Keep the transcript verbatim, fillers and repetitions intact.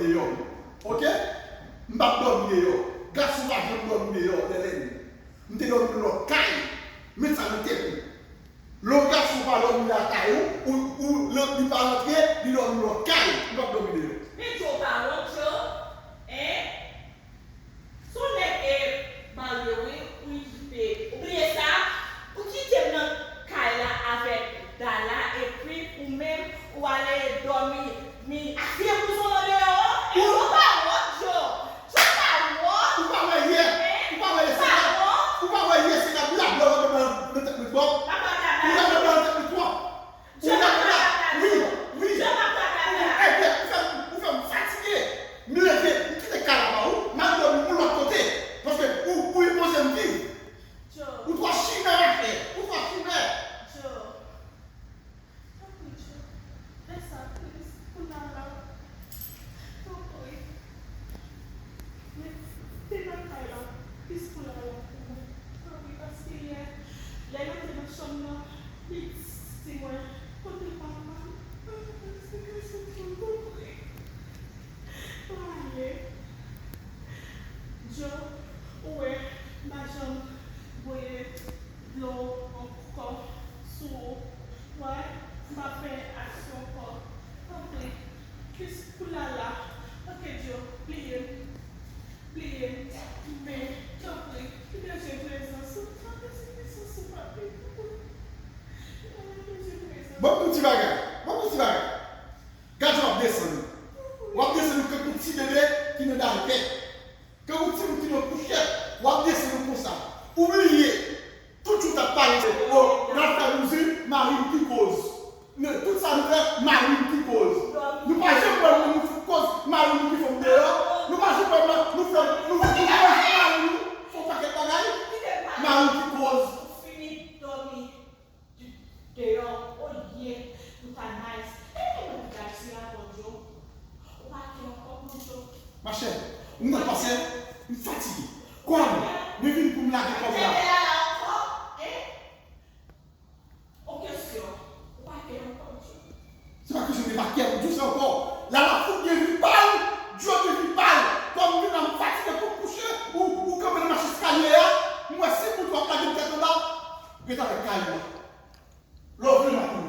deyò. Oke? M p ap dòmi deyò. Gason pa janm dòmi deyò, Lèlèn. M te dòmi nan lòt kay. Met sa nan tèt ou. Lè yon gason pa dòmi lakay ou, ou, ou, lè li pa rantre, li dòmi lòt kay. M p ap dòmi deyò. Men Djo pa wont, Djo. Hein? Se yon nèg e marye wi, ou bliye sa? Ou kite m nan kay la avèk Dala epi ou menm ou ale dòmi, mi, asiye blouson nan deyò an? Ou pa wont, Djo? Djo pa wont? Ou pa wè yè? Ou pa wè yè se nèg? Ou pa wè yè se nèg blabla w ap nan tèt mwen twòp? Ou ap nan tèt mwen twòp? Ou ap la, wi, wi. Ou, eh, ou fè m, ou fè m fatige. M leve, m kite kay la ba ou, m al dòmi yon lòt kote. Paske ou, ou enpoze m viv. Ou twò chimè, machè. Ou twò chimè. Tanpri, Djo. Fè sa, please. Pou Lala. Tanpri. Men, te nan kay la. Plis pou Lala pou mwen. Tanpri, paske yè, lè l antre nan chanm nan, li di mwen, kote papa m? Mwen pa ka esplike sa pou ou, tanpri. Pa ale. Djo, ou wè, m pa janm voye dlo ankò sou ou. Wè, m pa fè aksyon ankò. Tanpri, plis pou Lala. Oke, Djo, bliye m. Bliye m. Men, tanpri, m bezwen prezans ou. M bezwen prezans ou, papi. Tanpri. M bezwen prezans ou. Ban m yon ti bagay. Ban m yon ti bagay. Gad jan w ap desann ou. W ap desann ou tankou ti bebe ki nan daypè. Tankou timoun ki nan kouchèt, w ap desann ou konsa. Ou bliye, tout jou w t ap pale, o, n ap fè bouzin, mari m ki koz. Men tout sa nou fè, mari m ki koz. Nou pa janm wè nou, nou fout koz, mari nou ki fè m deyò. Nou pa janm wè nou, nou fè, nou, nou koz mari nou, fè yon pakèt bagay, mari m ki koz. Deyò, olye pou ta nice. Epi mwen pou ta di a Bondye, ou pa kè ankò pou Djo. Machè, m nan pase, m fatige. Kòm mwen vin pou m lage kòb la. Lala ankò, en? On kesyon, ou pa kè ankò pou Djo. Se pa kesyon de pa kè pou Djo, se ankò. Lala fout gen vi pa l, Djo gen vi pa l. Kòm m vin la, m fatige pou m kouche, ou, ou kanpe nan mach eskalye a, m wè si bout w ap lage m tèt anba, ret avèk kay ou a. Lè w vle m ap pran